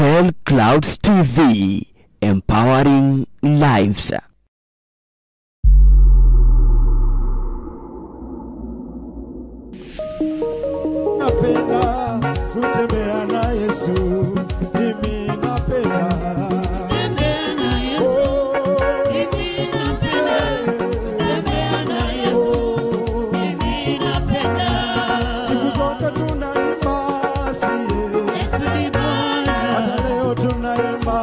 Gospel Clouds TV, empowering lives. Napenda kutembea na Yesu, mimi napenda kutembea na Yesu, mimi napenda kutembea na Yesu, mimi napenda. Siku zote tunaimba sie, Yesu ni Bwana, hata leo tunaimba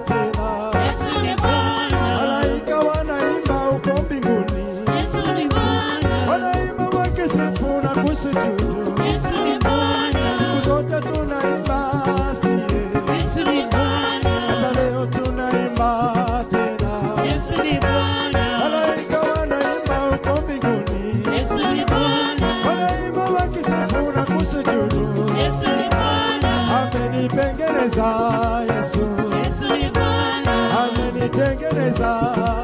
tena. Yesu ni Bwana, Malaika wanaimba huko mbinguni, Yesu ni Bwana, wanaimba wakisifu na kusujudu. Yesu ni Bwana, Siku zote tunaimba sie, Yesu ni Bwana, hata leo tunaimba tena. Yesu ni Bwana, Malaika wanaimba huko mbinguni, Yesu ni Bwana, wanaimba wakisifu na kusujudu. Yesu ni Bwana, Amenipengeneza Yesu, Yesu ni Bwana, amenitengeneza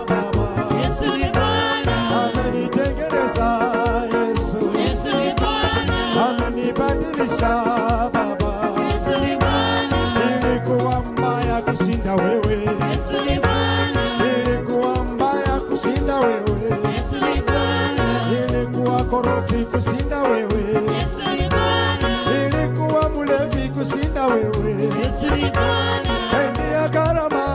Baba, Yesu ni Bwana, amenitengeneza Yesu, Yesu ni Bwana, amenibadilisha Baba. Yesu ni Bwana, Nilikuwa mbaya kushinda wewe, Yesu ni Bwana, nilikuwa mbaya kushinda wewe, Yesu ni Bwana, nilikuwa korofi kushinda wewe, Yesu ni Bwana, nilikuwa mlevi kushinda wewe. Yesu ni Bwana, Kaingia gharama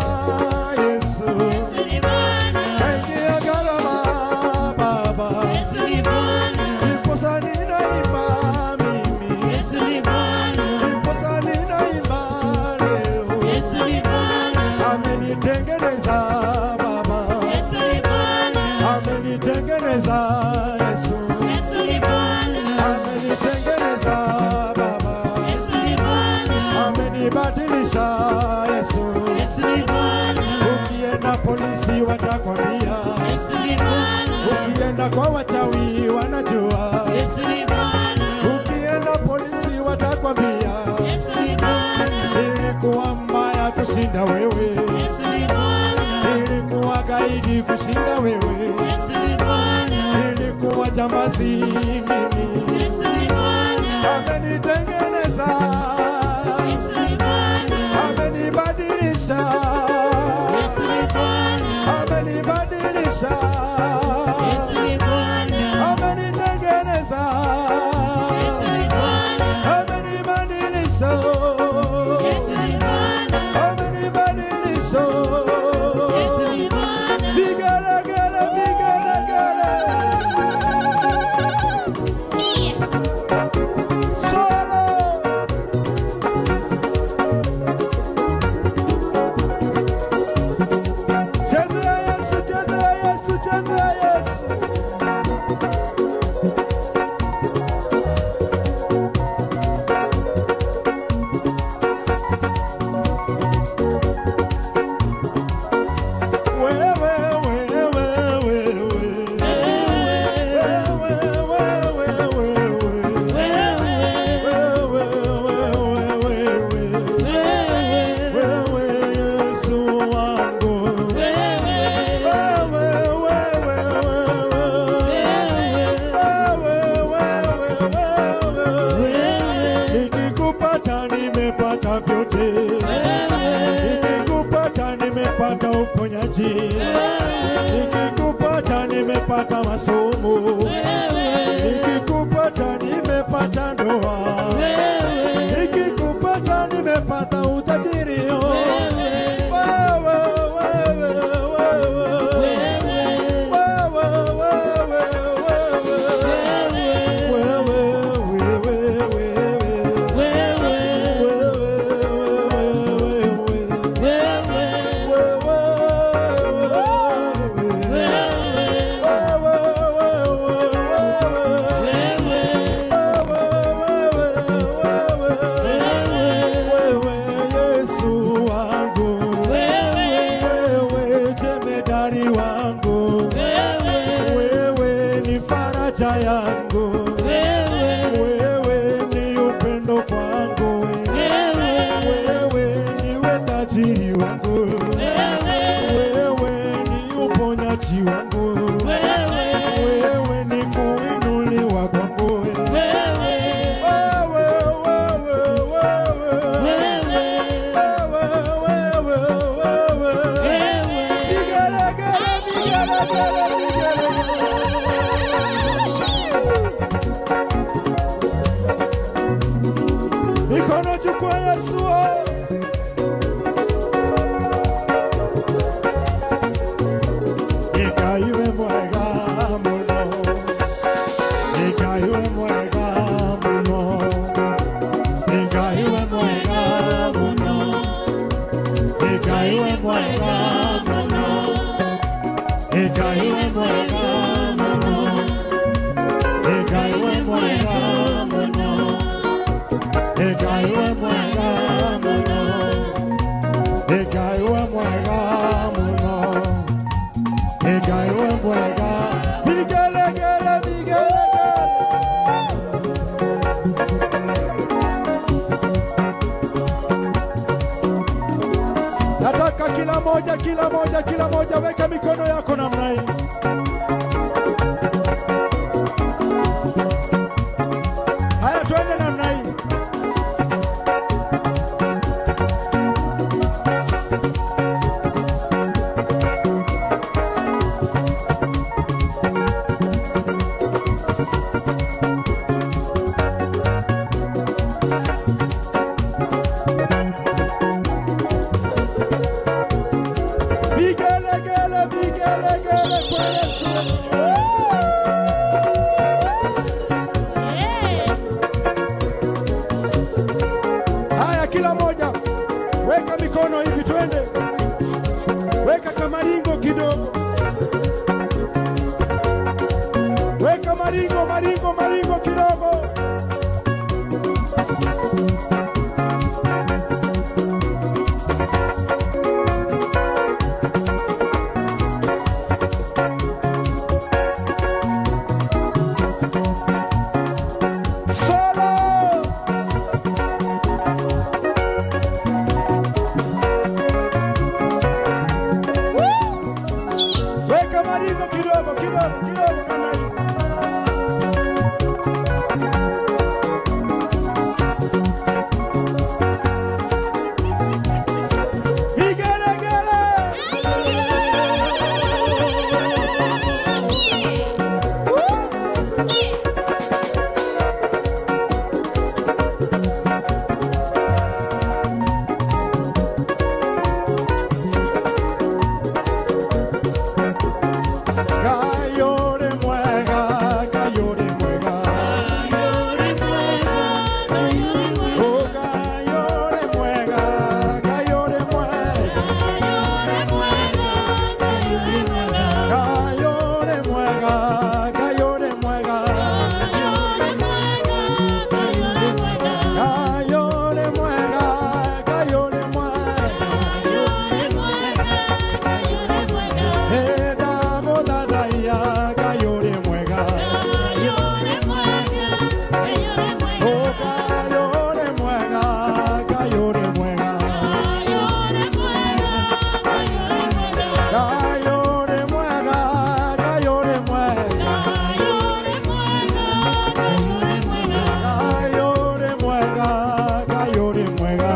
Yesu, Yesu ni Bwana, kaingia gharama Baba, Yesu ni Bwana, ndiposa ninaimba mimi, Yesu ni Bwana, ndiposa ninaimba leo. Yesu ni Bwana, Amenitengeneza Baba, Yesu ni Bwana, amenitengeneza Yesu, Yesu ni Bwana, amenitengeneza Baba, Yesu ni Bwana, amenibadilisha Yesu. Yesu ni Bwana, Ukienda polisi watakwambia, Yesu ni Bwana, ukienda kwa wachawi wanajua, Yesu ni Bwana, ukienda polisi watakwambia, Yesu ni Bwana, nilikuwa mbaya kushinda wewe, Yesu ni Bwana, nilikuwa gaidi kushinda wewe, Yesu ni Bwana, nilikuwa jambazi mimi, Yesu ni Bwana, amenitengeneza, Yesu ni Bwana, amenibadilisha, Yesu ni Bwana, amenibadilisha, Yesu ni Bwana, amenitengeneza, Yesu ni Bwana, amenibadilisha, Yesu ni Bwana, amenibadilisha. Yesu ni Bwana. Vigelegele, vigelegele. Solo. Chezea Yesu, chezea Yesu, chezea Yesu. Wewe, wewe, wewe. Wewe, wewe, wewe. Wewe, wewe, wewe. Wewe Yesu wangu. Wewe, wewe, wewe. Wewe, wewe, wewe. Nikikupata nimepata vyote, nikikupata nimepata uponyaji, nikikupata nimepata masomo, nikikupata nimepata ndoa, nikikupata nimepata utajiri. Wewe, wewe, wewe. Wewe, wewe, wewe. Wewe, wewe, wewe. Wewe, wewe, wewe. Vigelegele, vigelegele. Mikono juu kwa Yesu. Nikaiwe mwega muno, nikaiwe mwega muno, nikaiwe mwega muno, nikaiwe mwega muno, nikaiwe mwega muno, nikaiwe mwega muno, nikaiwe mwega muno, nikaiwe mwega muno. Nikaiwe mwega, vigelegele, vigelegele. Nataka kila moja, kila moja, kila moja, weka mikono yako namna hii. Haya, twende namna hii. Vigelegele, vigelegele kwa Yesu. Haya, kila moja weka mikono hivi, twende. Weka kamaringo kidogo, weka maringo, maringo, maringo kidogo. Solo. Weka maringo kidogo, kidogo, kidogo kama hivi. Vigelegele. Kayore mwega, kayore mwega. Oh, kayore mwega, kayore mwega. Kayore mwega, kayore mwega. Kayore mwega, kayore mwega. Eda godadaya, kayore mwega. Oh, kayore mwega, kayore mwega. Kayore mwega, kayore mwega. Kayore mwega, kayore mwega.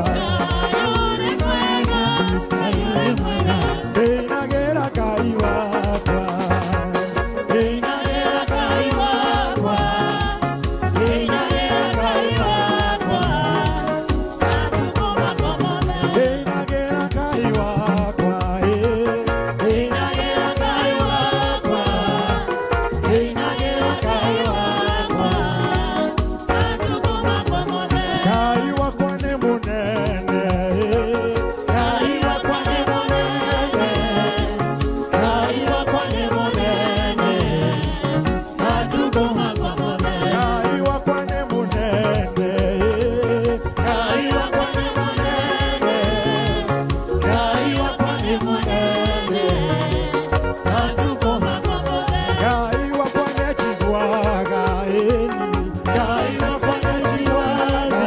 Inagera kaiwakwa, inagera kaiwakwa, inagera kaiwakwa, inagera kaiwakwa, inagera kaiwakwa, inagera kaiwakwa. Kaiwakwa ni munene, kaiwakwa ni munene, kaiwakwa ni munene, kaiwakwa ni munene, kaiwakwa ni munene, kaiwakwa ni munene, kaiwakwa ni chigwaga, eni, kaiwakwa ni chigwaga,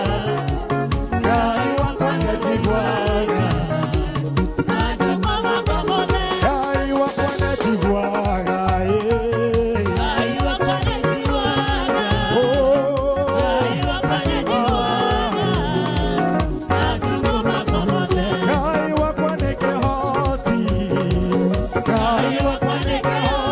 kaiwakwa ni chigwaga. Kaiwakwa ni chigwaga, eh. Oh. Kaiwakwa ni kehoti, kaiwakwa ni kehoti.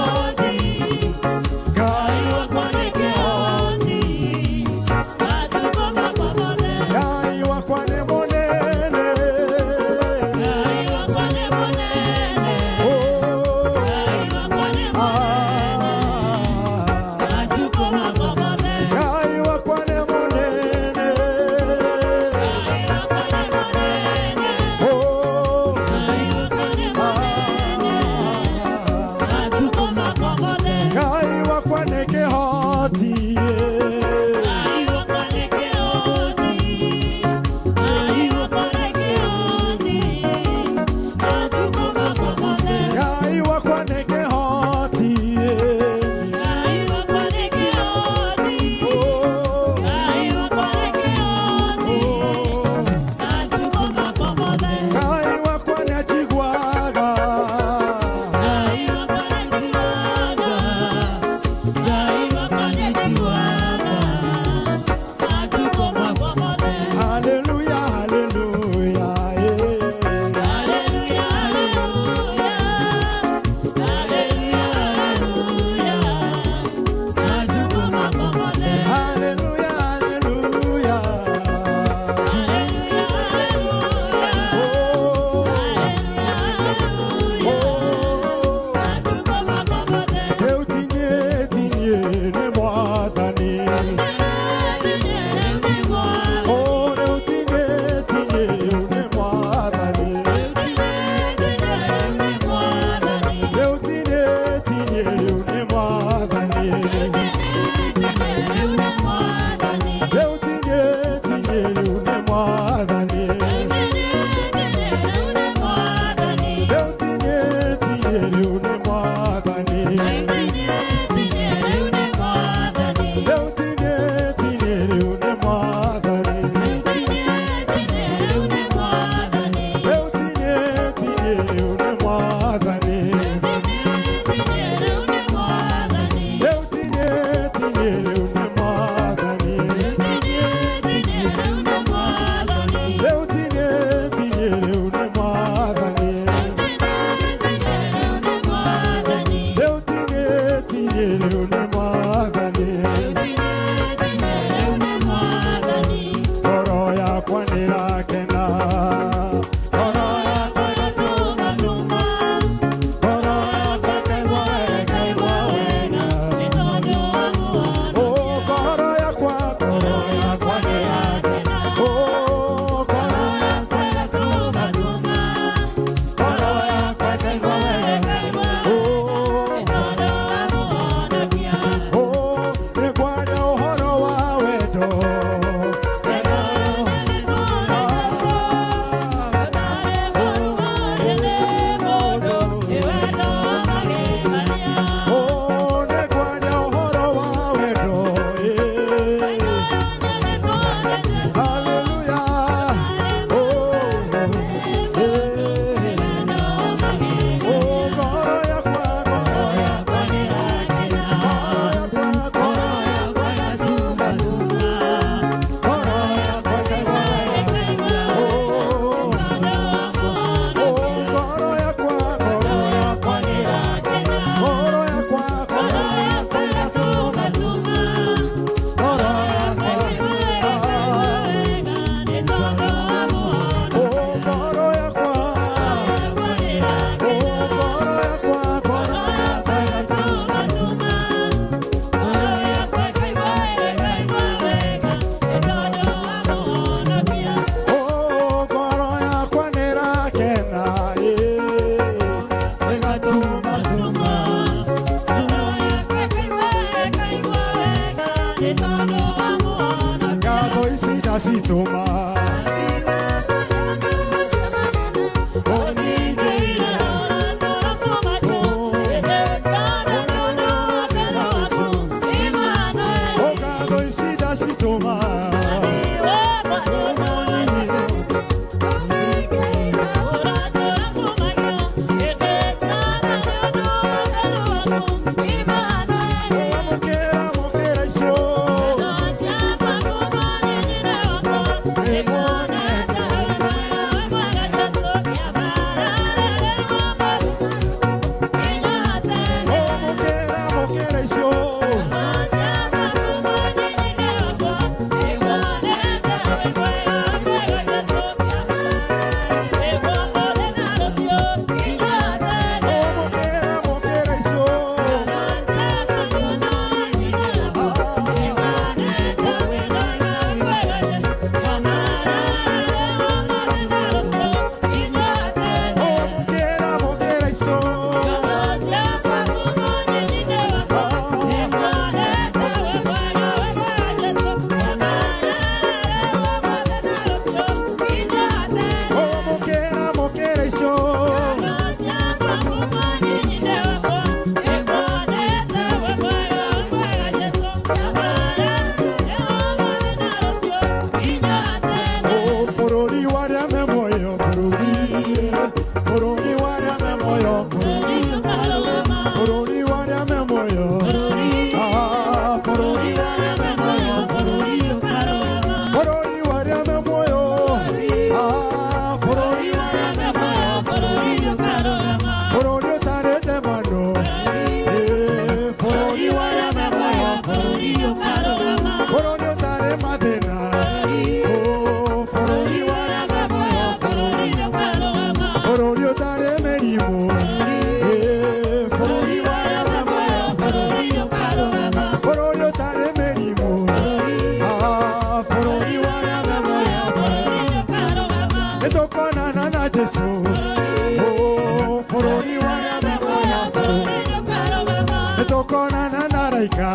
tũgathĩnĩka.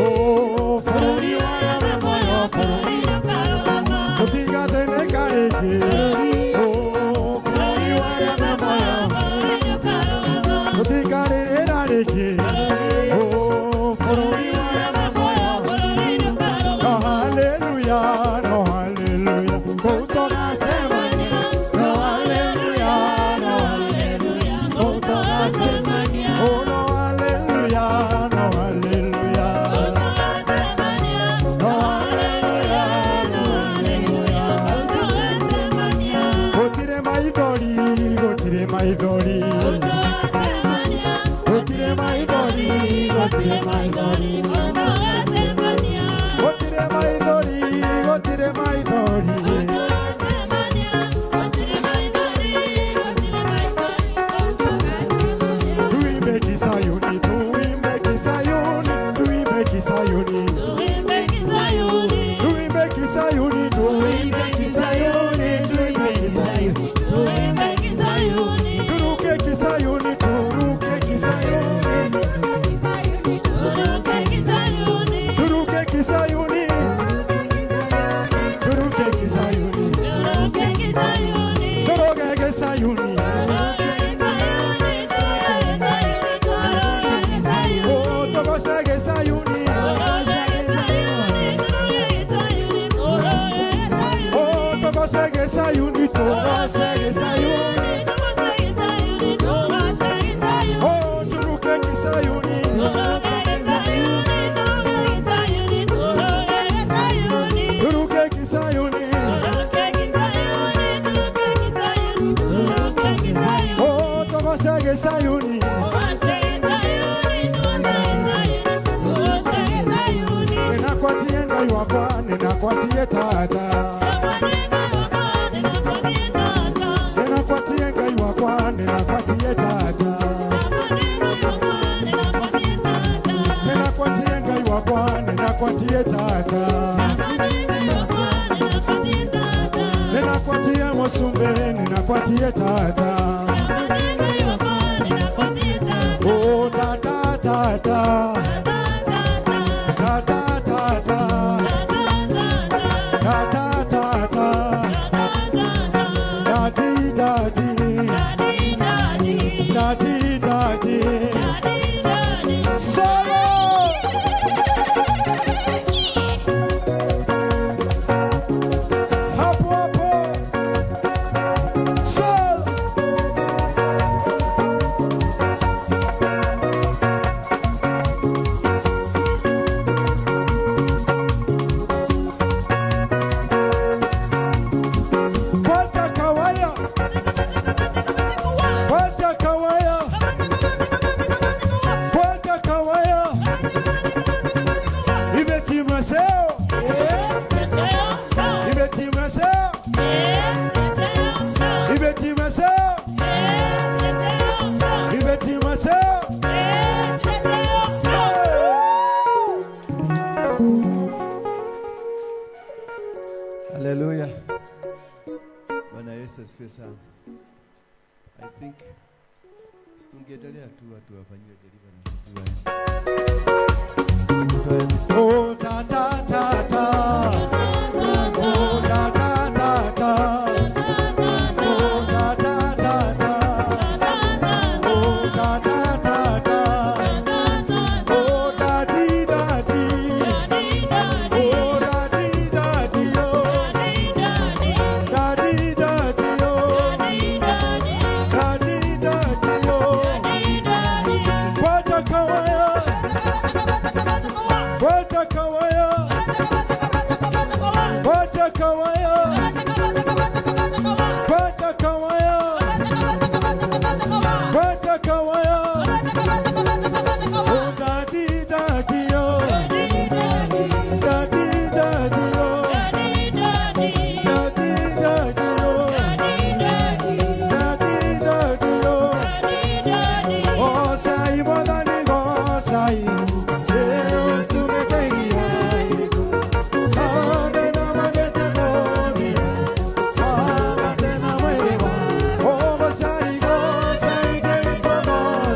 Oh, bũrũri wa arĩa me muoyo, bũrũri tũtigathĩnĩka rĩngĩ. Oh, bũrũri wa arĩa me muoyo, tũtikarĩrĩra rĩngĩ. Oh, bũrũri wa arĩa me muoyo. No hallelujah, no hallelujah, kũu tũgacemania. No hallelujah, no hallelujah, kũu tũgacemania. Oh, no hallelujah, no hallelujah, no hallelujah, no hallelujah. Gũtirĩ maithori, gũtirĩ maithori, gũtirĩ maithori, gũtirĩ maithori, gũtirĩ maithori, gũtirĩ maithori. Tuimbe Kisayuni, tuimbe Kisayuni, tuimbe Kisayuni, tuimbe Kisayuni, tuimbe Kisayuni, tuimbe Kisayuni. Turuke Kisayuni, turuke Kisayuni, turuke Kisayuni, turuke Kisayuni, turuke Kisayuni. Oh, togoshe Kisayuni, oh, togoshe Kisayuni, togoshe Kisayuni. Oh, turuke Kisayuni, turuke Kisayuni. Oh, togoshe Kisayuni. Ninakwatie Ngai wakwa, ninakwatie tata. Ninakwatie Ngai wakwa, ninakwatie tata. Ninakwatie Ngai wakwa, ninakwatie tata. Ninakwatie Musumbe, ninakwatie tata. Oh, tata, tata. Tata, tata. Tata, tata. Daddy, daddy. Daddy, daddy. Solo! Hapo hapo. Solo! Pata kawaya. Pata kawaya. Pata kawaya. Imetimwaseo. Imetimwaseo. Imetimwaseo. Imetimwaseo. Haleluya. Bwana Yesu asifiwe sana. I think tungeendelea tu watu wafanyiwe deliverance tu. Oh, ta ta ta ta. Oh, ta ta ta ta. Oh, ta ta ta ta. Oh, ta ta ta ta. Oh, da di da di. Oh, da di da di oh. Da di da di oh. Da di da di oh. Pata kawaya. Pata kawaya. Pata kawaya. Pata kawaya. Pata kawaya. Oh, daddy, daddy, oh. Daddy, daddy, oh. Daddy, daddy, oh. Daddy, daddy, oh. Oh, sai, bodani, oh, sai. Eh, tu me querías. Oh, de na magete, oh, dia. Ah, de na mueva. Oh, sai, oh, sai, que me conoce.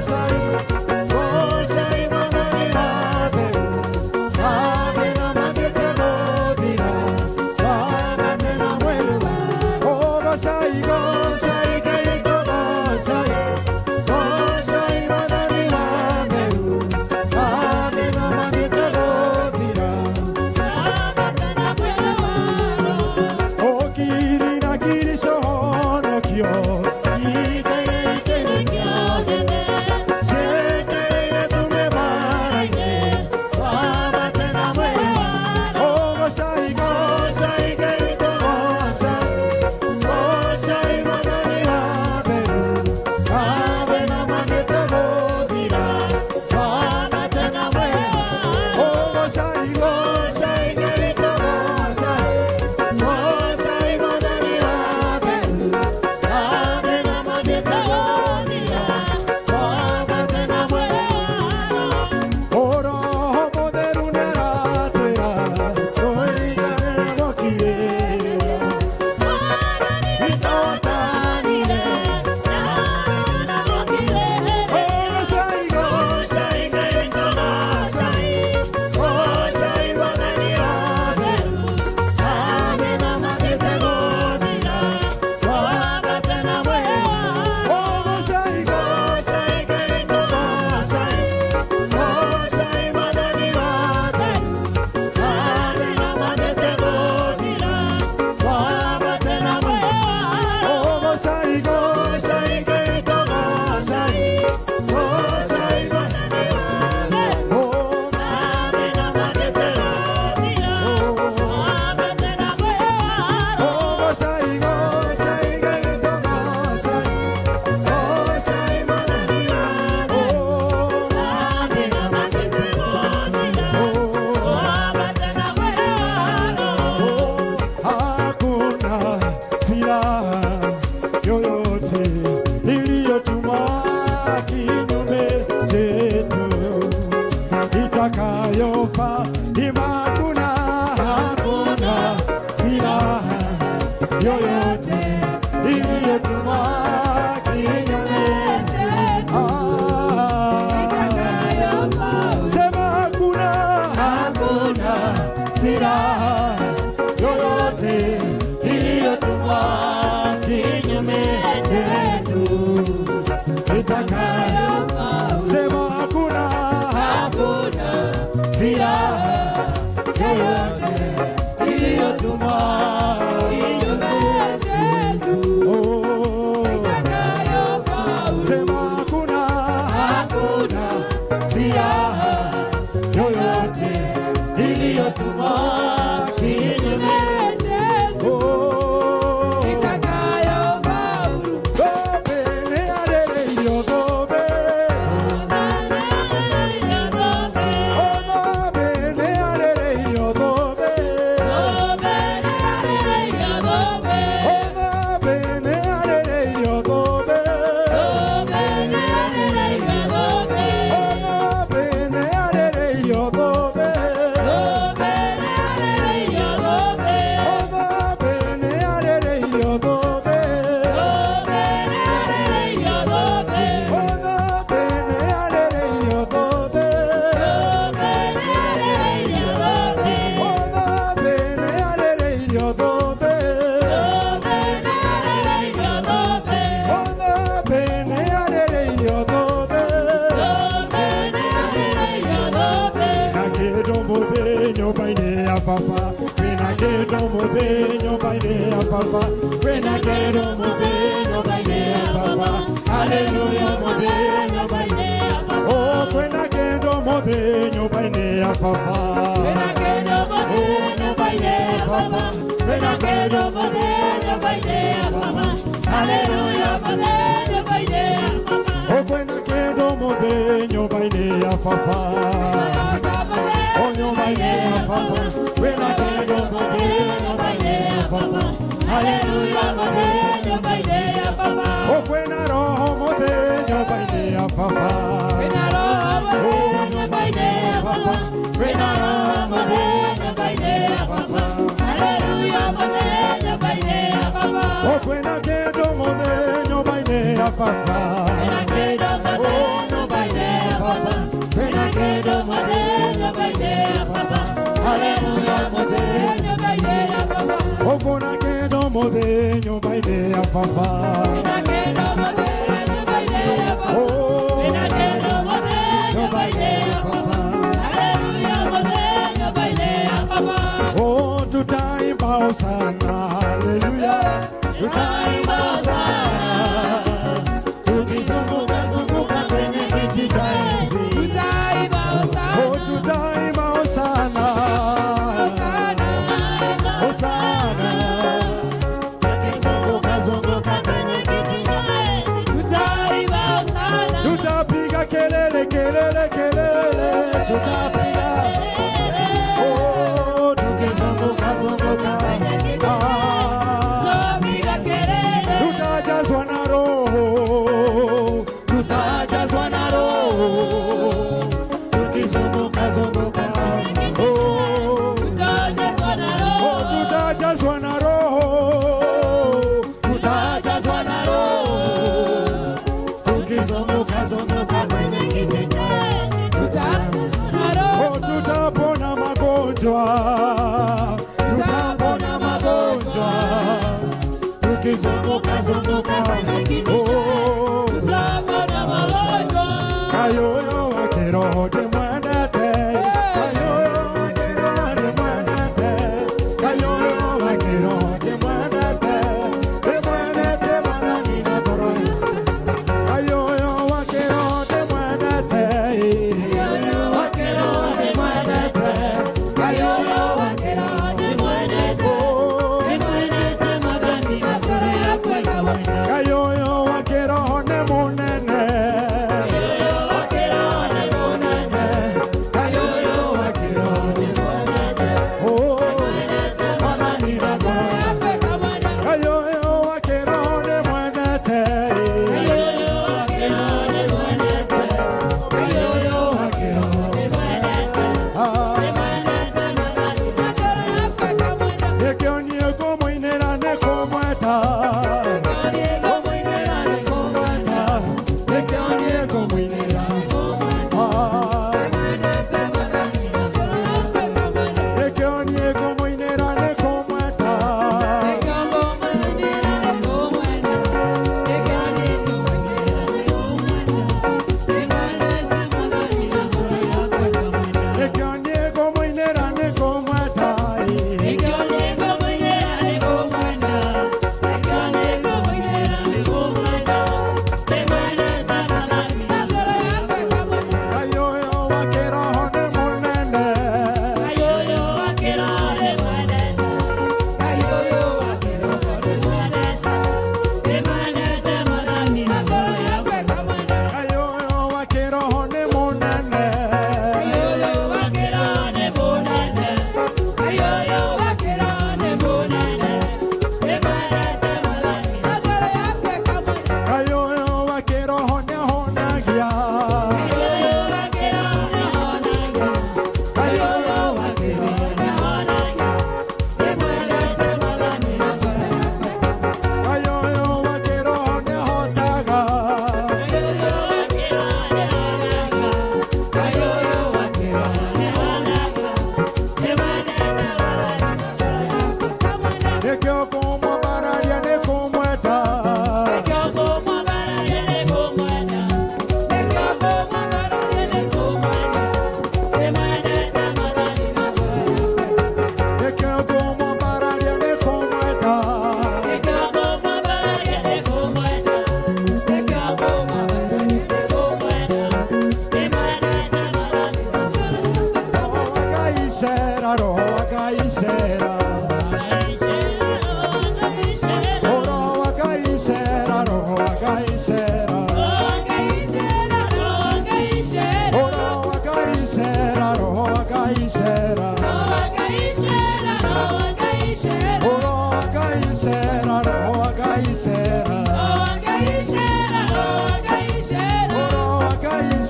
itakayofa. Ima hakuna, hakuna silaha yoyote iliyotumwa kinyume chetu. Sema hakuna, hakuna silaha yoyote iliyotumwa kinyume chetu itakayofa. Sema hakuna, hakuna silaha yoyote iliyotumwa kinyume chetu itakayofa. Sema hakuna, hakuna silaha yoyote iliyotumwa kinyume chetu itakayofaulu. Kayoyo wa kiroho ni munene.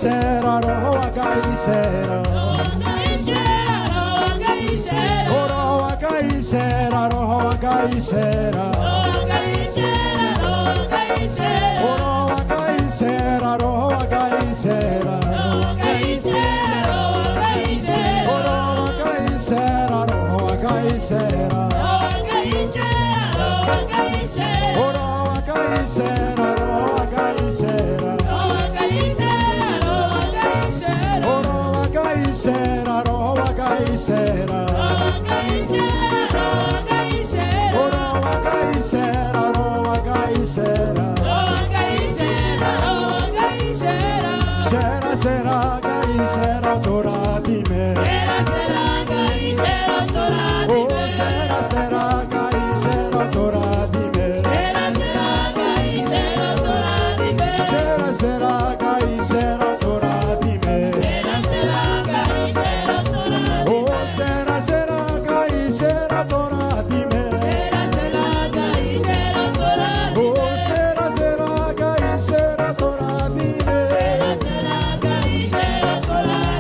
Sera, roho wa Ngai sera. Roho wa Ngai sera, roho wa Ngai sera. Roho wa Ngai sera, roho wa Ngai sera. Roho wa Ngai sera, roho wa Ngai sera. Roho wa Ngai sera, roho wa Ngai sera. Roho wa Ngai sera, roho wa Ngai sera. Roho wa Ngai sera, roho wa Ngai sera. Sera, sera, Ngai sera, toradime. Oh, sera, sera, Ngai sera, toradime. Sera, sera, Ngai sera, toradime. Oh, sera, sera, Ngai sera, toradime. Oh, sera, sera, Ngai sera, toradime.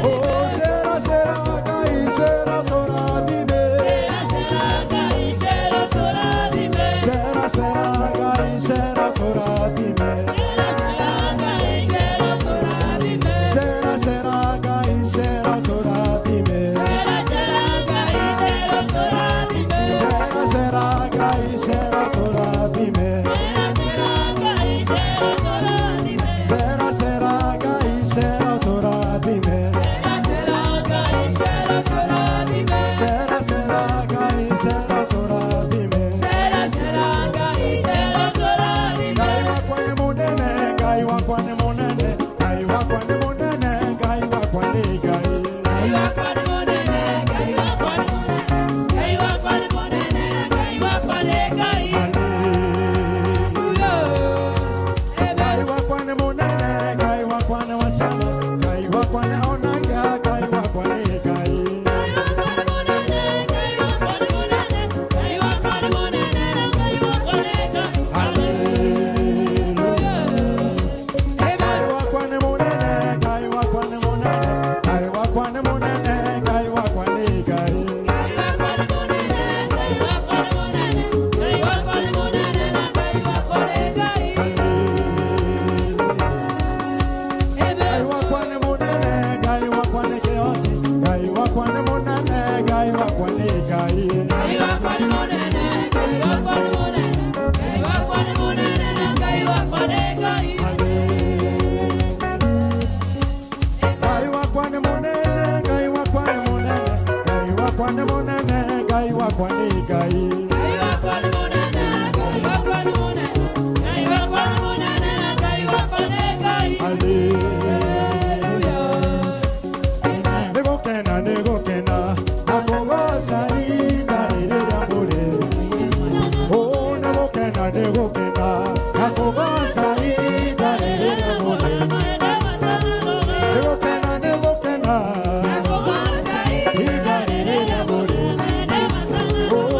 Oh, sera, sera, Ngai sera, toradime. Sera, sera, Ngai sera, toradime. Sera, sera, Ngai sera, toradime. Sera, sera, Ngai sera, toradime. Sera, sera, Ngai sera, toradime. Sera, sera, Ngai sera, toradime. Ngai wakwa ni munene, Ngai wakwa ni munene, Ngai wakwa ni munene, Ngai wakwa ni Ngai. Ngai wakwa ni munene, Ngai wakwa ni wasana, Ngai wakwa ni onanga, Ngai wakwa ni Ngai. Ngai wakwa ni munene, Ngai wakwa ni munene, Ngai wakwa ni munene, Ngai wakwa ni Ngai. Ngai wakwa ni munene, Ngai wakwa ni Keoti, Ngai wakwa ni munene, Ngai wakwa ni Ngai. Ngai wakwa ni munene, Ngai wakwa ni munene, Ngai wakwa ni munene, Ngai wakwa ni Ngai. Nĩgũkena, nĩgũkena, na kũgooca ihinda rĩrĩa mũrĩ. Oh, nĩgũkena, nĩgũkena, na kũgooca ihinda rĩrĩa mũrĩ. Nĩgũkena, nĩgũkena, ihinda rĩrĩa mũrĩ. Oh,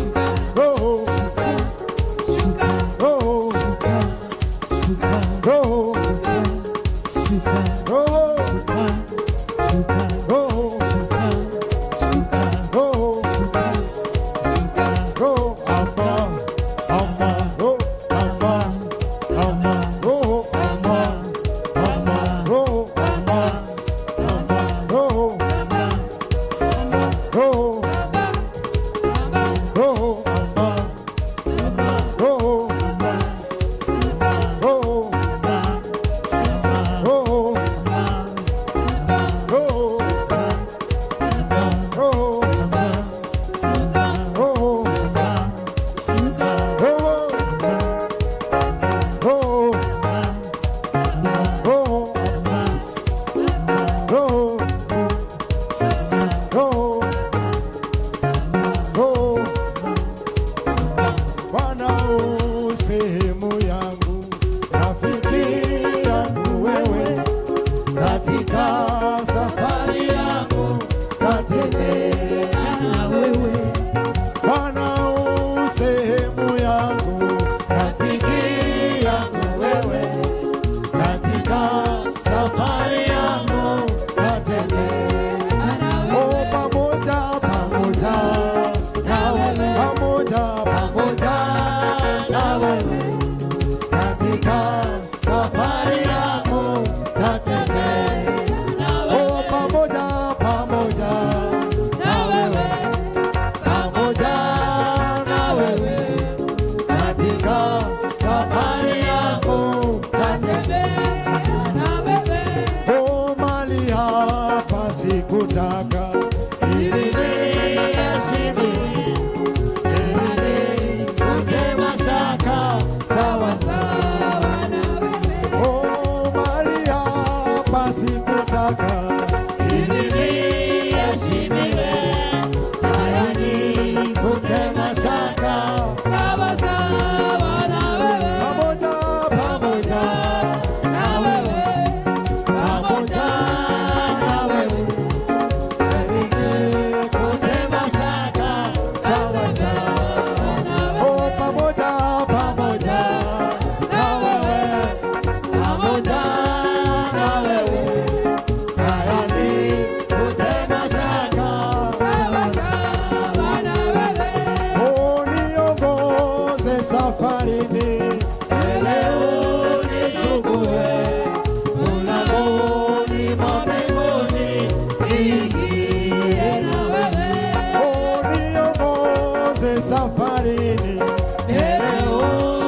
Safarini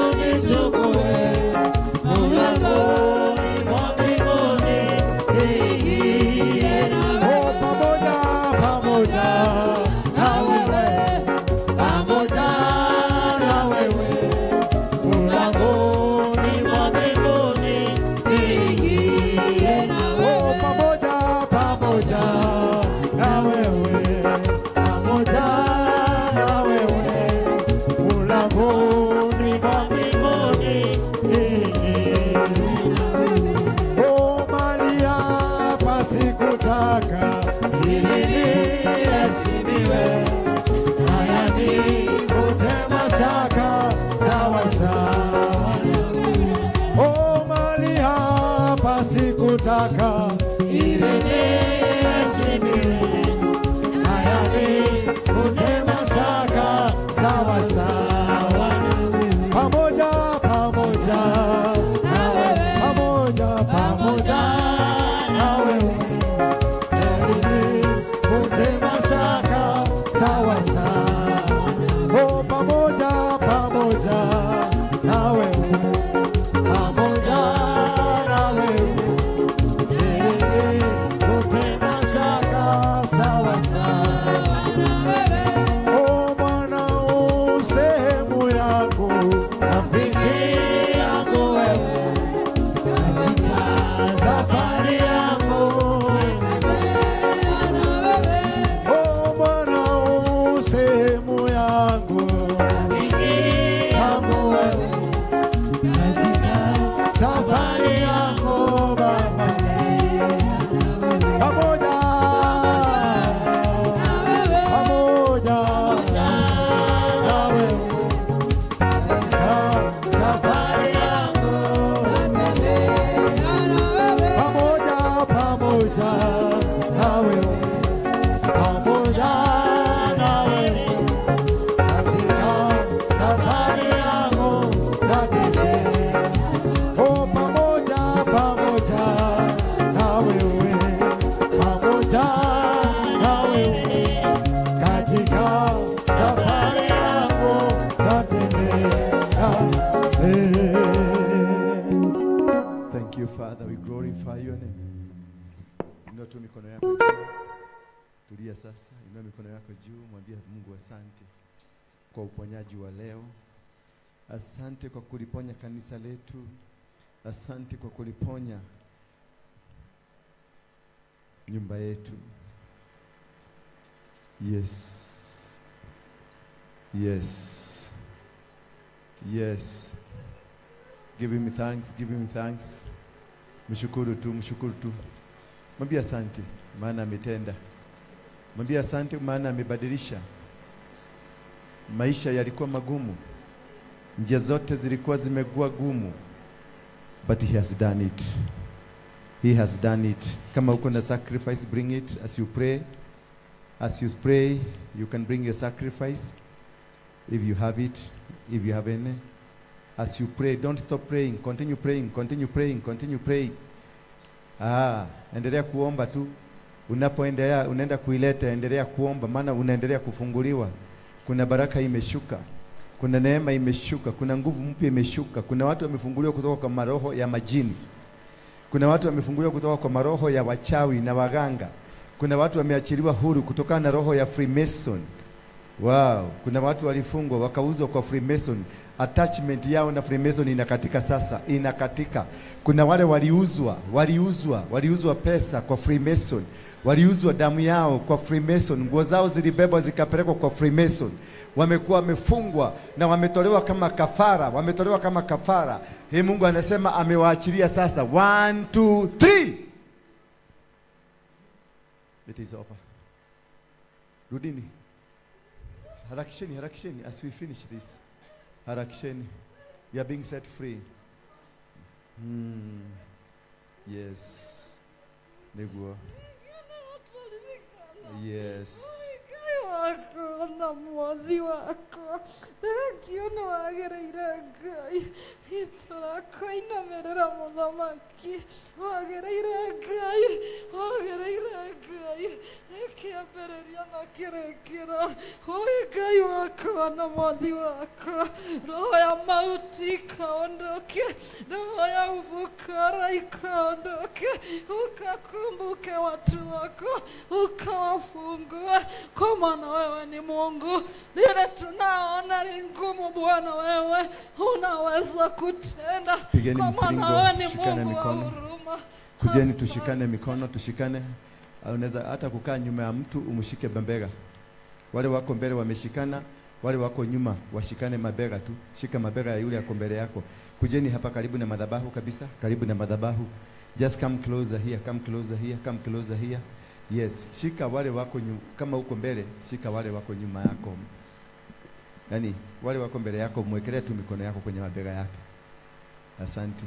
unichukue mlangoni mwa mbinguni, niingie nawe. Oh, pamoja, pamoja na wewe, pamoja na wewe, mlangoni mwa mbinguni, niingie nawe. Oh, pamoja, pamoja na wewe, pamoja na wewe, mlangoni mwa mbinguni, niingie. Oh, mali hapa sikutaka ili niheshimiwe, haya nikute mashaka sawa sawa. Oh, mali hapa sikutaka ili niheshimiwe, haya nikute mashaka sawa sawa. Pamoja, pamoja nawe, pamoja, pamoja na wewe, nikute mashaka sawa sawa. Oh, pamoja, pamoja na wewe, pamoja na wewe, nikute mashaka sawa sawa. Oh, Bwana u sehemu yangu, rafiki yangu wewe, safari yangu. Oh, Bwana u sehemu yangu, yangu wewe, safari yangu Baba, pamoja, pamoja na wewe, safari yangu, pamoja, pamoja na wewe, pamoja na wewe, katika safari yangu natembea. Oh, pamoja, pamoja na wewe, pamoja na wewe, katika safari yangu natembea. Thank you, Father. We glorify your name. Inua tu mikono yako juu. Tulia sasa. Inua mikono yako juu, mwambie Mungu asante kwa uponyaji wa leo. Asante kwa kuliponya kanisa letu. Asante kwa kuliponya nyumba yetu. Yes. Yes. Yes. Give him thanks, give him thanks. Mshukuru tu, mshukuru tu. Mwambie asante maana ametenda. Mwambie asante maana amebadilisha. Maisha yalikuwa magumu. Njia zote zilikuwa zimekuwa gumu. But he has done it. He has done it. Kama uko na sacrifice, bring it as you pray. As you pray, you can bring your sacrifice if you have it, if you have any. As you pray, don't stop praying. Continue praying, continue praying, continue praying. Ah, endelea kuomba tu. Unapoendelea, unaenda kuileta, endelea kuomba, maana unaendelea kufunguliwa. Kuna baraka imeshuka. Kuna neema imeshuka, kuna nguvu mpya imeshuka. Kuna watu wamefunguliwa kutoka kwa maroho ya majini. Kuna watu wamefunguliwa kutoka kwa maroho ya wachawi na waganga. Kuna watu wameachiliwa huru kutokana na roho ya Freemason. Wow, kuna watu walifungwa wakauzwa kwa Freemason. Attachment yao na Freemason inakatika sasa, inakatika. Kuna wale waliuzwa, waliuzwa pesa kwa Freemason. Waliuzwa damu yao kwa Freemason, nguo zao zilibebwa zikapelekwa kwa Freemason. Wamekuwa wamefungwa na wametolewa kama kafara, wametolewa kama kafara. Hii Mungu anasema amewaachilia sasa. 1 2 3. It is over. Rudini. Harakisheni, harakisheni as we finish this. Harakisheni. We are being set free. Yes. Neguo. Yes. wakwa na mwathi wakwa. Thengio nĩ wagĩrĩire Ngai. Tũrakũinamĩrĩra mũthamaki. Wagĩrĩire Ngai, wagĩrĩire Ngai. Kĩambĩrĩria na kĩrĩkĩro. Ũĩ Ngai wakwa na mwathi wakwa. Roho ya mauti ikaondoke, roho ya ufukara ikaondoke. Ukakumbuke watu wako, ukawafungue, kwa maana wewe ni Mungu. Lile tunaona ni ngumu, Bwana, wewe unaweza kutenda, Pigeni kwa maana mviringo, wewe ni tushikane Mungu wa mikono. huruma. Kujeni tushikane mikono, tushikane. Unaweza hata kukaa nyuma ya mtu umshike bembega. Wale wako mbele wameshikana, wale wako nyuma washikane mabega tu. Shika mabega ya yule yako mbele yako. Kujeni hapa karibu na madhabahu kabisa, karibu na madhabahu. Just come closer here, come closer here, come closer here. Yes, shika wale wako nyuma, kama uko mbele, shika wale wako nyuma yako. Yaani wale wako mbele yako mwekelee tu mikono yako kwenye mabega yake. Asante.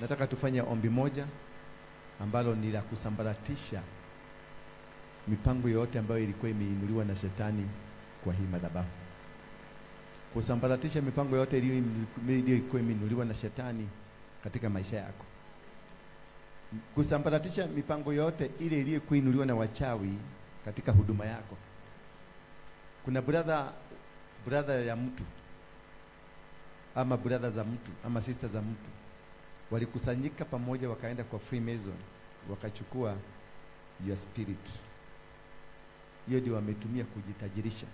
Nataka tufanye ombi moja ambalo ni la kusambaratisha mipango yote ambayo ilikuwa imeinuliwa na shetani kwa hii madhabahu. Kusambaratisha mipango yote iliyokuwa imeinuliwa na shetani katika maisha yako. Kusambaratisha mipango yote ile iliyokuwa inuliwa na wachawi katika huduma yako. Kuna brother ya mtu ama brother za mtu ama sister za mtu walikusanyika pamoja wakaenda kwa Freemason wakachukua your spirit. Hiyo ndio wametumia kujitajirisha.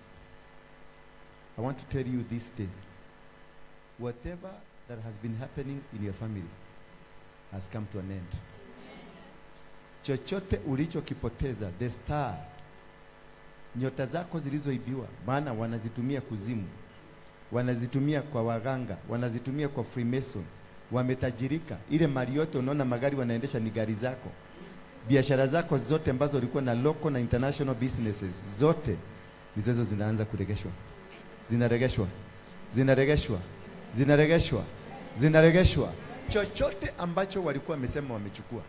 I want to tell you this day, whatever that has been happening in your family has come to an end. Chochote ulichokipoteza, the star, nyota zako zilizoibiwa, maana wanazitumia kuzimu, wanazitumia kwa waganga, wanazitumia kwa Freemason, wametajirika. Ile mali yote unaona magari wanaendesha ni gari zako. Biashara zako zote ambazo ulikuwa na local na international businesses zote nizo zinaanza kuregeshwa. Zinaregeshwa. Zinaregeshwa. Zinaregeshwa. Zinaregeshwa. Chochote ambacho walikuwa wamesema wamechukua.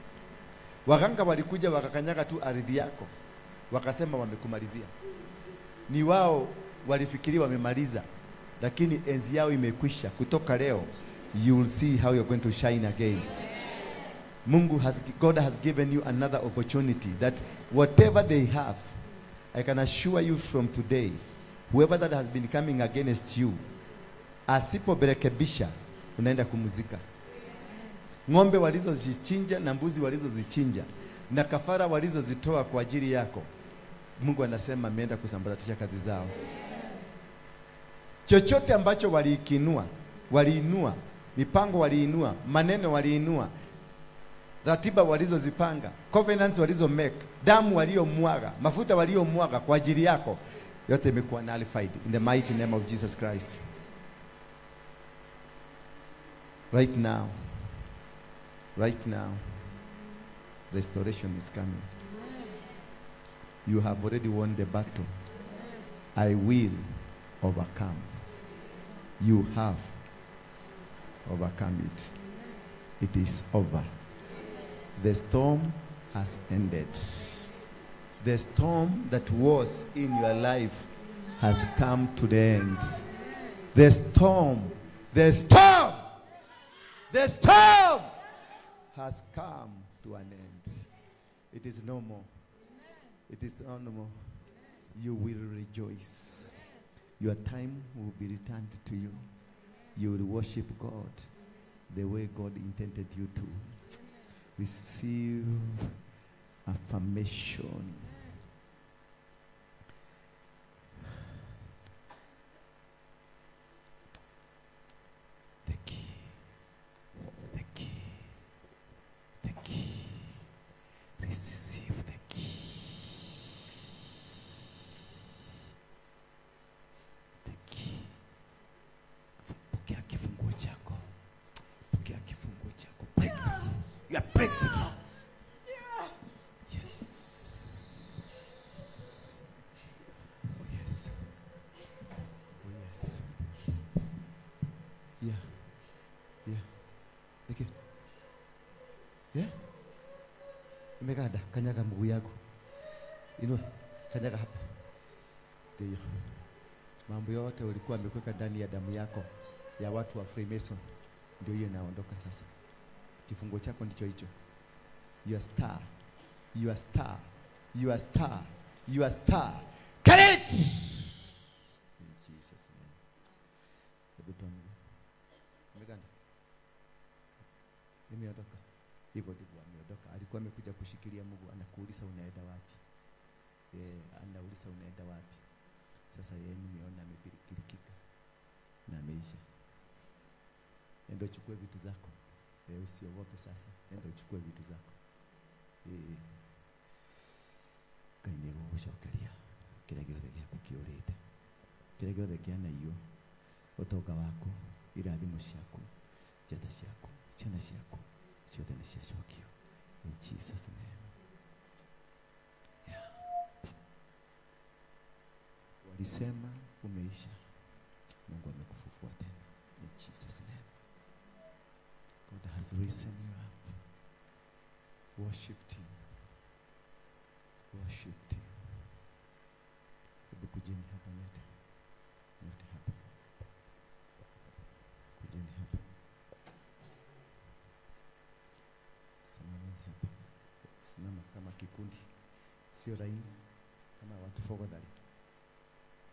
Waganga walikuja wakakanyaga tu ardhi yako. Wakasema wamekumalizia. Ni wao walifikiri wamemaliza, lakini enzi yao imekwisha. Kutoka leo you will see how you're going to shine again. God has given you another opportunity that whatever they have, I can assure you from today, whoever that has been coming against you, asipoberekebisha, unaenda kumuzika. Ng'ombe walizozichinja na mbuzi walizozichinja na kafara walizozitoa kwa ajili yako, Mungu anasema ameenda kusambaratisha kazi zao. Chochote ambacho waliikinua, waliinua, mipango waliinua, maneno waliinua, ratiba walizozipanga, covenants walizo make, damu waliomwaga, mafuta waliomwaga kwa ajili yako, yote imekuwa nullified in the mighty name of Jesus Christ. Right now, right now, restoration is coming. You have already won the battle. I will overcome. You have overcome it. It is over. The storm has ended. The storm that was in your life has come to the end. The storm, the storm, the storm has come to an end. It is no more. It is no more. You will rejoice. Your time will be returned to you. You will worship God the way God intended you to. Receive affirmation. The key, the key, the key. Receive the key. The key. Pokea kifunguo chako. Pokea kifunguo chako. Breakthrough. Your breakthrough. Yes. Oh yes. Oh yes. Yeah. Yeah. Okay. Yeah. Imeganda, kanyaga mguu yako. Inua, kanyaga hapa. Ndio. Mambo yote ulikuwa amekuweka ndani ya damu yako ya watu wa Freemason, ndio hiyo inaondoka sasa. Kifungo chako ndicho hicho. Your star, your star, your star, your star. Get it! In Jesus name. Hebu tuombe. Umeganda? Imeondoka. Hivyo ndivyo ameondoka. Alikuwa amekuja kushikilia Mungu, anakuuliza unaenda wapi? Anauliza unaenda wapi? Sasa yeye nimeona amepirikika na ameisha. Enda uchukue vitu zako. Usiogope sasa. Enda uchukue vitu zako. Ngai nĩ egũgũcokeria kĩrĩa gĩothe gĩaku kĩũrĩte, kĩrĩa gĩothe kĩanaiywo, ũtonga waku, irathimo ciaku, njata ciaku, ciana ciaku, ciothe nĩ ciacokio. In Jesus name. Yeah. Walisema umeisha, Mungu amekufufua tena. In Jesus name. God has risen you up. Worship team. Worship team. Hebu kujeni hapa nyote. Nyote hapa. Kujeni hapa. Simameni hapa. Simama kama kikundi. Sio laini. Kama watu fogodhari.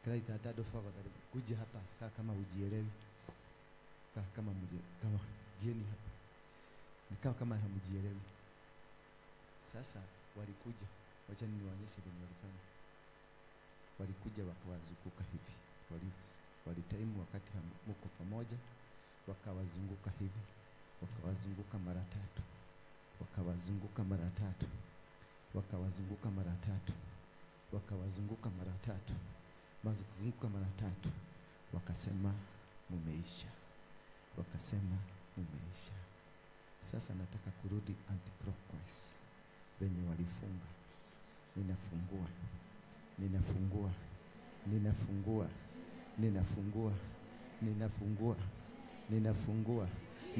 Kila itatado fogodhari. Kuja hapa. Kaa kama hujielewi. Kaa kama kama jeni hapa. Nikaa kama hamjielewi. Sasa walikuja, wacha niwaonyeshe venye walifanya. Walikuja wakawazunguka hivi. Walitaimu wakati mko pamoja, wakawazunguka hivi, wakawazunguka mara tatu, wakawazunguka mara tatu, wakawazunguka mara tatu, wakawazunguka mara tatu, mazunguka mara tatu, wakasema mumeisha. Wakasema mumeisha. Sasa nataka kurudi anti-clockwise. Venye walifunga. Ninafungua. Ninafungua. Ninafungua. Ninafungua. Ninafungua. Ninafungua. Ninafungua.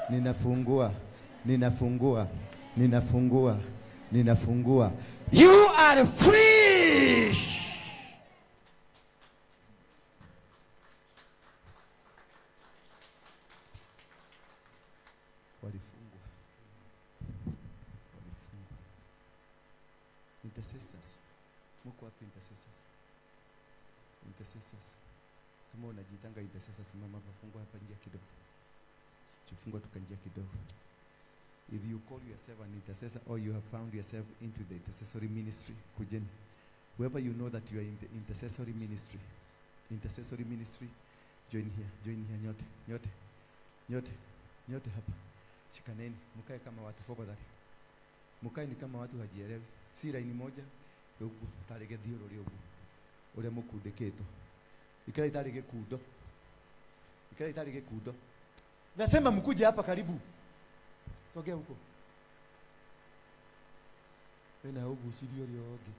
Ninafungua. Ninafungua. Ninafungua. Ninafungua. Ninafungua. You are free. Walifungwa. Walifungwa. Intercessors. Mko wapi intercessors? Intercessors. Kama unajitanga intercessors, simama hapa, fungua hapa njia kidogo. Tufungua tuka njia kidogo. If you call yourself an intercessor or you have found yourself into the intercessory ministry, kujeni. Whoever you know that you are in the intercessory ministry, join here, nyote, nyote, nyote, nyote hapa. Shikaneni, mkae kama watu fogodhari. Mkae ni kama watu hajielewi. Si laini moja, uguo, tarĩ gĩthiũrũrĩ ũguo. Ũrĩa mũkundĩkĩtwo. Ikara itarĩ gĩkundo. Ikara itarĩ gĩkundo. Nasema mkuje hapa karibu. Sogea huko. Wena ũgucirie ũrĩa ũngĩ.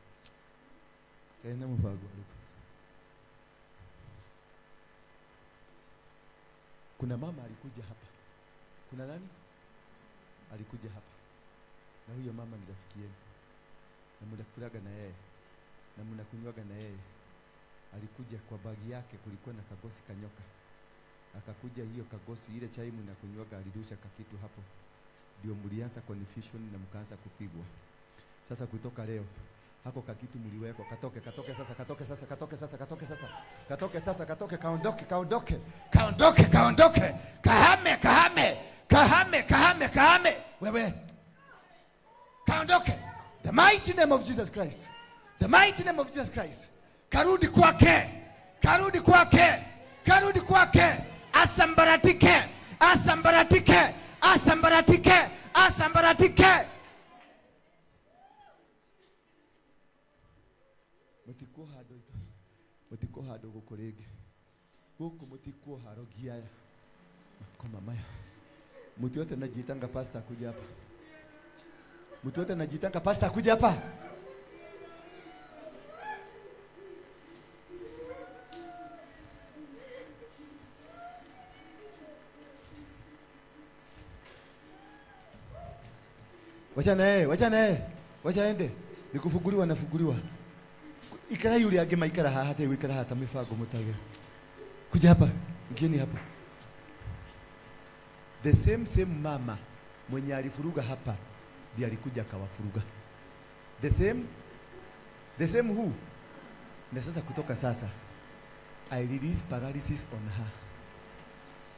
Kaina mũbango ũrĩkũ? Kuna mama alikuja hapa. Kuna nani? Alikuja hapa. Na huyo mama ni rafiki yenu. Na mnakulaga na yeye. Na mnakunywaga na yeye. Alikuja kwa bagi yake kulikuwa na kagosi kanyoka. Akakuja hiyo kagosi ile chai mnakunywaga alirusha kakitu hapo. Ndio mlianza confusion na mkaanza kupigwa. Sasa kutoka leo hako kakitu mliwekwa katoke, katoke sasa, katoke sasa, katoke sasa, katoke sasa. Katoke sasa, katoke, kaondoke, kaondoke. Kaondoke, kaondoke. Kahame, kahame. Kahame, kahame, kahame. Wewe. Kaondoke. The mighty name of Jesus Christ. The mighty name of Jesus Christ. Karudi kwake. Karudi kwake. Karudi kwake. Asambaratike. Asambaratike. Asambaratike. Asambaratike. Mutikuhando ito. Mutikuhando gũkũ rĩngĩ. Gũkũ mutikuharo giaya. Makoma maya. Mtu yote anajitanga pastor kuja hapa. Mtu yote anajitanga pastor kuja hapa. Wacha na yeye, wacha na yeye. Wacha aende. Nikufunguliwa nafunguliwa. Ikara yule ange maikara haha te gwikara haha ta mibango mutage. Kuja hapa, ingieni hapa. The same mama mwenye alifuruga hapa ndiye alikuja akawafuruga. The same who? Na sasa kutoka sasa I release paralysis on her.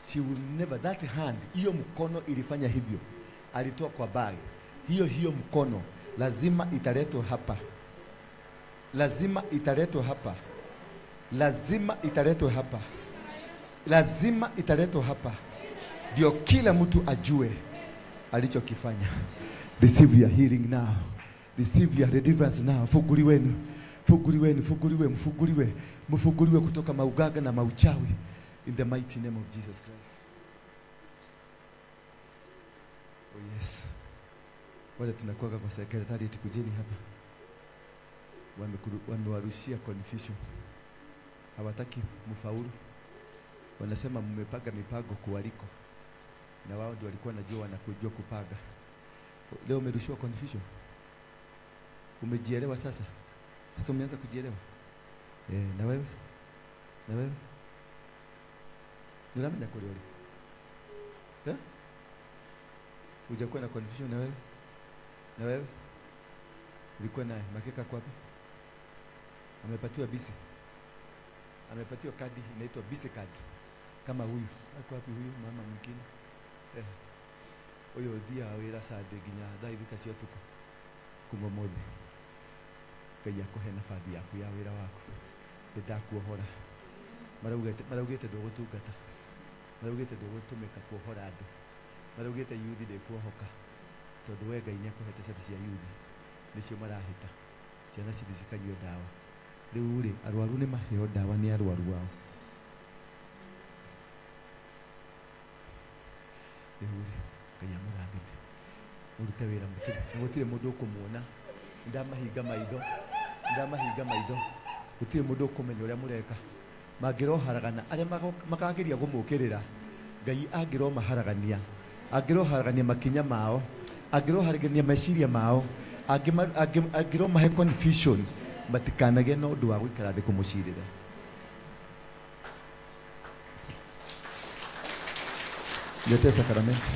She will never, that hand, hiyo mkono ilifanya hivyo. Alitoa kwa bag. Hiyo mkono lazima italetwa hapa. Lazima italetwa hapa. Lazima italetwa hapa. Lazima italetwa hapa. Ndio kila mtu ajue alichokifanya. Receive your healing now. Receive your deliverance now. Funguliweni. Funguliweni, funguliwe, mfunguliwe. Mfunguliwe kutoka maugaga na mauchawi. In the mighty name of Jesus Christ. Oh yes. Wale tunakuwa kwa secretariat, kujeni hapa. Wamewarushia confusion. Hawataki mfaulu. Wanasema mmepanga mipango kuwaliko. Na wao ndio walikuwa wanajua wanakujua kupaga. Leo umerushiwa confusion. Umejielewa sasa? Sasa umeanza kujielewa? Na wewe? Na wewe? Nilamenya kuli wali. Eh? Hujakuwa na confusion na wewe? Na wewe? Ulikuwa naye makeka kwa wapi? Amepatiwa bisi. Amepatiwa kadi inaitwa bisi card. Kama huyu. Ako wapi huyu mama mwingine? Huyo dia wira sade ginya thaa ithita cia utuku kuma mothe. Ngai akuhe nabathi yaku ya wira waku. Nĩndakuohora. Maraugĩte ndũgũtungata. Maraugĩte ndũgũtũmĩka kuohora andũ. Maraugĩte yuthi ndĩkuohoka. Tondũ we Ngai nĩakũhete cabi cia yuthi. Nĩcio marahĩta. Ciana cithi cikanyua ndawa. Rĩu rĩ, arwaru nĩ maheo ndawa nĩ arwaru ao. Rĩu rĩ, Ngai amũrathime. Mũrute wĩra mũtirĩ. Na gũtirĩ mũndũ ũkũmuona. Ndamahinga maitho. Ndamahinga maitho. Gũtirĩ mũndũ ũkũmenya ũrĩa mũreka. Mangĩroharagana arĩa makageria gũmũkĩrĩra Ngai angĩromaharagania. Angĩroharagania makinya mao. Angĩroharagania meciria mao. Angĩromahe confusion matikanagĩe na ũndũ wa gũikara thĩ kũmũcirĩra. Lete sakramenti.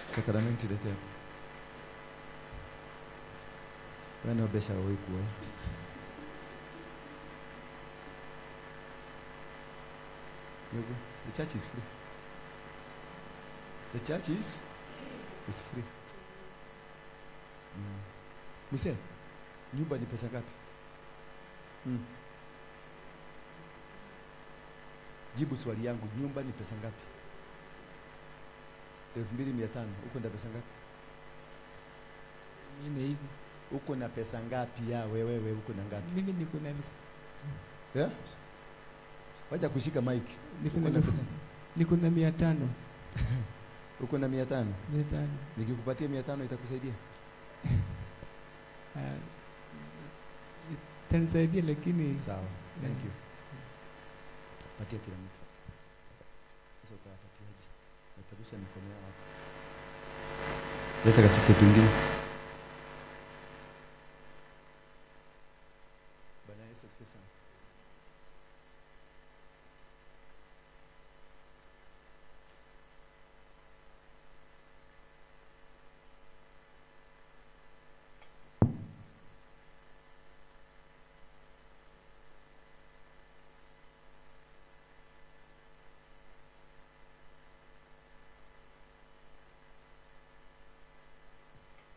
Sakramenti lete hapo. Wewe na mbeca ũgĩkuoya. The church is free. The church is free. Mse, nyumba ni pesa ngapi? Jibu swali yangu, nyumba ni pesa ngapi? 2500. Uko na pesa ngapi? Mimi hivi. Uko na pesa ngapi ya wewe uko na ngapi? Mimi niko na 1000. Yeah? Wacha kushika mic. Niko na pesa. Niko na 500. Uko na 500? 500. Nikikupatia 500 itakusaidia? Itanisaidia lakini sawa. Thank you. Patia kila mtu. Sasa utawapatiaje? Watarusha mikono yao hapo. Leta kasiku kingine. Bwana Yesu asifiwe sana.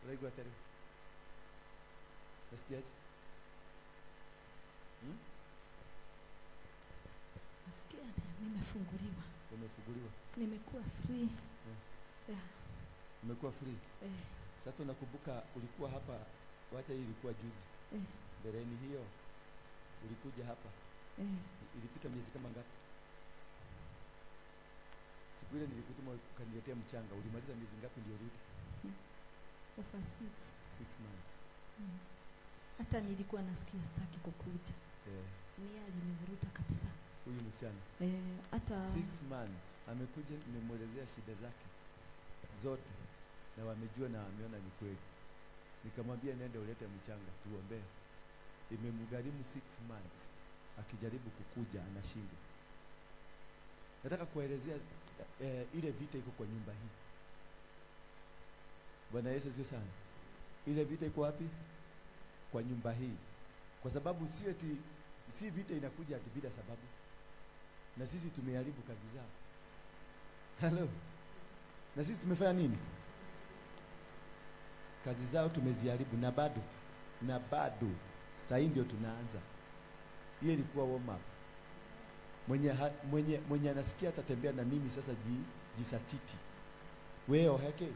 Uraigua atĩa rĩu? Nasikiaje? Nasikia nimefunguliwa. Umefunguliwa? Nimekuwa free. Yeah. Umekuwa free? Sasa unakumbuka ulikuwa hapa, wacha hii ilikuwa juzi. Mbeleni hiyo ulikuja hapa. Ilipita miezi kama ngapi? Siku ile nilikutuma ukaniletea mchanga, ulimaliza miezi ngapi ndio urudi? Over 6. 6 months. Hata nilikuwa nasikia sitaki kukuja. Ni alinivuruta kabisa. Huyu msichana. Hata 6 months amekuja, nimemuelezea shida zake zote na wamejua na wameona ni kweli. Nikamwambia nenda ulete mchanga tuombee. Imemgharimu 6 months akijaribu kukuja anashindwa. Nataka kuelezea ile vita iko kwa nyumba hii. Bwana Yesu asifiwe sana. Ile vita iko wapi? Kwa nyumba hii. Kwa sababu sio eti si vita inakuja ati bila sababu. Na sisi tumeharibu kazi zao. Hello. Na sisi tumefanya nini? Kazi zao tumeziharibu na bado sasa ndio tunaanza. Hiyo ilikuwa warm up. Mwenye anasikia atatembea na mimi sasa jisatiti. Wewe oheke.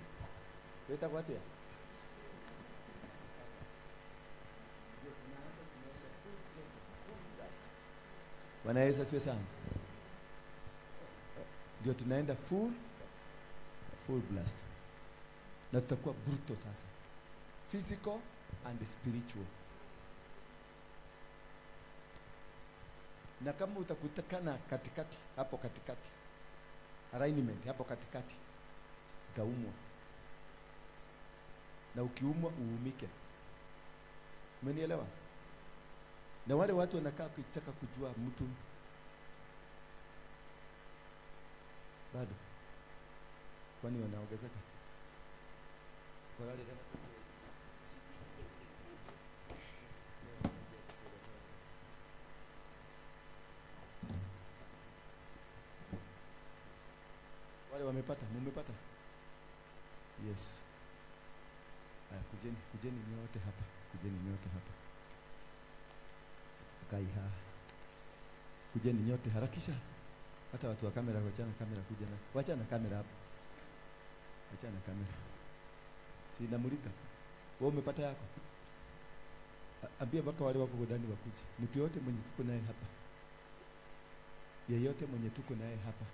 Weta kwa tia. Bwana Yesu asifiwe sana. Ndio tunaenda full blast. Na tutakuwa brutal sasa. Physical and spiritual. Na kama utakutakana katikati, hapo katikati, alignment hapo katikati, utaumwa. Na ukiumwa uumike. Umenielewa? Na wale watu wanakaa kutaka kujua mtu bado, kwani wanaongezeka? Kwa wale wale wamepata, mumepata? Yes. Haya, kujeni nyote hapa, kujeni nyote hapa. Kai ha. Kujeni nyote, harakisha. Hata watu wa kamera, wachana kamera, kuja na. Wachana kamera hapo. Wachana kamera. Si namulika. Wewe umepata yako? Ambia mpaka wale wako ndani wakuje. Mtu yote mwenye tuko naye hapa. Yeyote mwenye tuko naye hapa.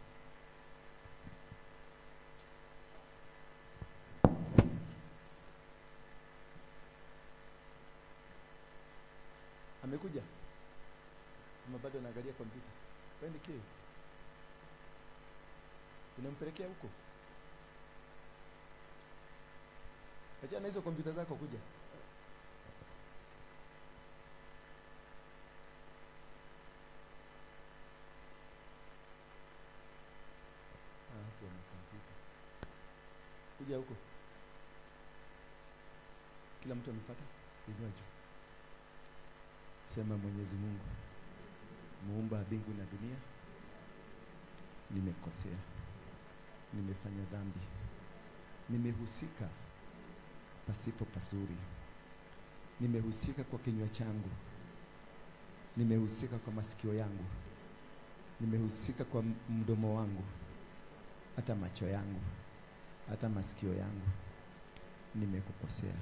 Amekuja? Ama bado anaangalia kompyuta? Wewe ni kii? Unampelekea huko? Achana hizo kompyuta zako, kuja. Hapo ni kompyuta. Kuja huko. Kila mtu amepata? Inua juu. Sema, Mwenyezi Mungu, muumba mbingu na dunia, nimekosea, nimefanya dhambi, nimehusika pasipo pazuri, nimehusika kwa kinywa changu, nimehusika kwa masikio yangu, nimehusika kwa mdomo wangu, hata macho yangu, hata masikio yangu, nimekukosea.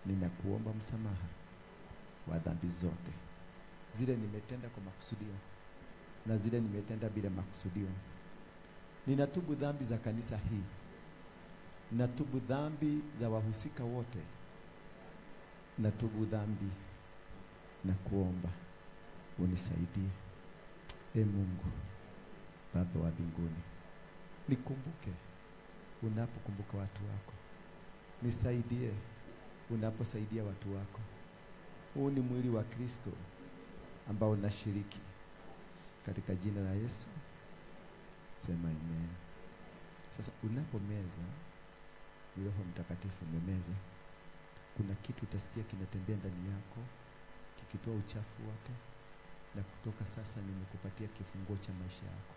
Ninakuomba msamaha wa dhambi zote, zile nimetenda kwa makusudio na zile nimetenda bila makusudio. Ninatubu dhambi za kanisa hii, natubu dhambi za wahusika wote, natubu dhambi na kuomba unisaidie. E Mungu Baba wa mbinguni, nikumbuke unapokumbuka watu wako, nisaidie unaposaidia watu wako. Huu ni mwili wa Kristo ambao nashiriki. Katika jina la Yesu, sema amen. Sasa unapomeza, ni Roho Mtakatifu umemeza, kuna kitu utasikia kinatembea ndani yako, kikitoa uchafu wote. Na kutoka sasa nimekupatia kifunguo cha maisha yako,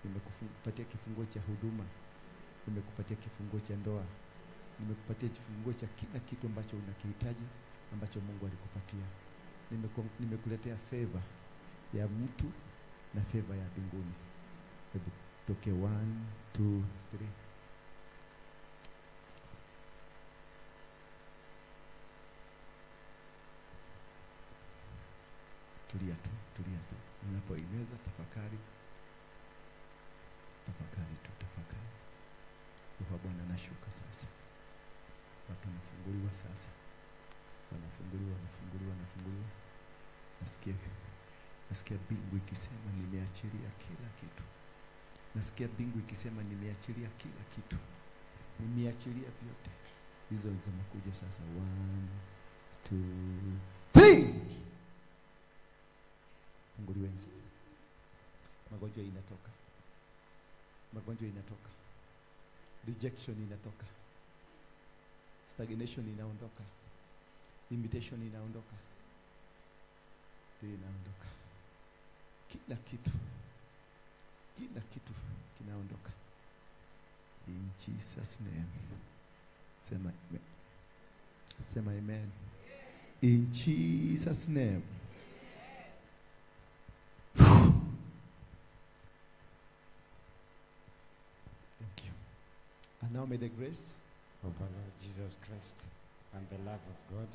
nimekupatia kifunguo cha huduma, nimekupatia kifunguo cha ndoa, nimekupatia kifunguo cha kila kitu ambacho unakihitaji, ambacho Mungu alikupatia. Nimekuletea favor ya mtu na favor ya mbinguni. Hebu toke 1 2 3. Tulia tu, tulia tu. Unapoimeza tafakari. Tafakari tu, tafakari. Roho Bwana anashuka sasa. Watu wanafunguliwa sasa. Wanafunguliwa, wanafunguliwa, wanafunguliwa. Nasikia mbingu ikisema nimeachilia kila kitu. Nasikia mbingu ikisema nimeachilia kila kitu. Nimeachilia vyote. Hizo zimekuja sasa. 1 2 3. Funguliweni sasa. Magonjwa inatoka. Magonjwa inatoka. Rejection inatoka. Stagnation inaondoka. Limitation inaondoka. Ndio inaondoka. Kila kitu. Kila kitu kinaondoka. In Jesus name. Sema amen. Sema amen. In Jesus name. Thank you. And now may the grace of our Lord Jesus Christ and the love of God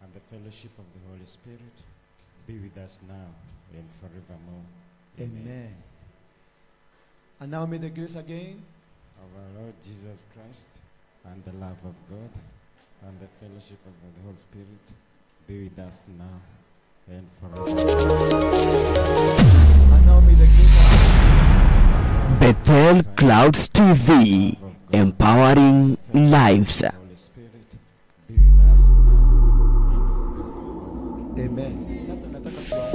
and the fellowship of the Holy Spirit be with us now and forevermore. Amen. And now may the grace again Of our Lord Jesus Christ and the love of God and the fellowship of the Holy Spirit be with us now and forevermore. And now may the grace again Bethel Clouds TV, empowering lives. Holy Spirit be with us now and forevermore. Amen. Sasa nataka kuwa